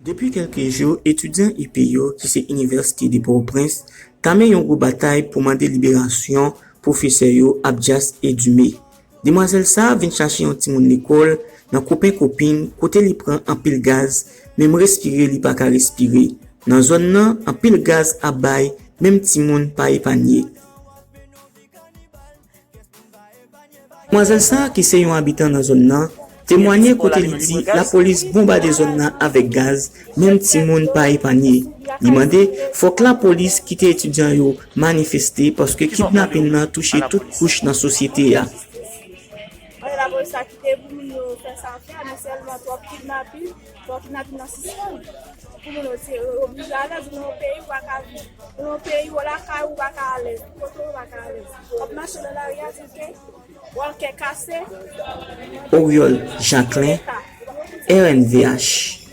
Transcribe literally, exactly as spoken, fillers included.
Depi kèlke jou, etidyan I P yo, ki se Inivèsite de Pòtoprens, tame yon gwo batay pou mande liberasyon pwofesè yo, Abdias e Dumé. Demwazèl sa a vin chache yon timoun lekòl nan Kopen Kopin, kote li pran anpil gaz, menm respire li pa ka respire. Nan zòn nan, anpil gaz ap bay, menm timoun pa epanye. Demwazèl sa a, ki se yon abitan nan zòn nan, temwanye kote li di lapolis bonbade zòn nan avèk gaz, menm timoun pa epanye. Li mande fòk lapolis kite etidyan yo manifeste, paske kidnapin nan touche tout kouch nan sosyete a. Mwen, lapolis la kite pou moun yo fè sa yo fè, men sèlman twòp kidnapin, fò kidnapin nan sispann. Pou moun yo, se, yo oblije alèz, ou nan yon peyi ou pa ka viv. Ou nan yon peyi, ou lakay ou pa ka alèz. Kote ou pa ka alèz. W ap mache nan lari a, di ke w al kè kase. Oriol Jacquelin, R N V H.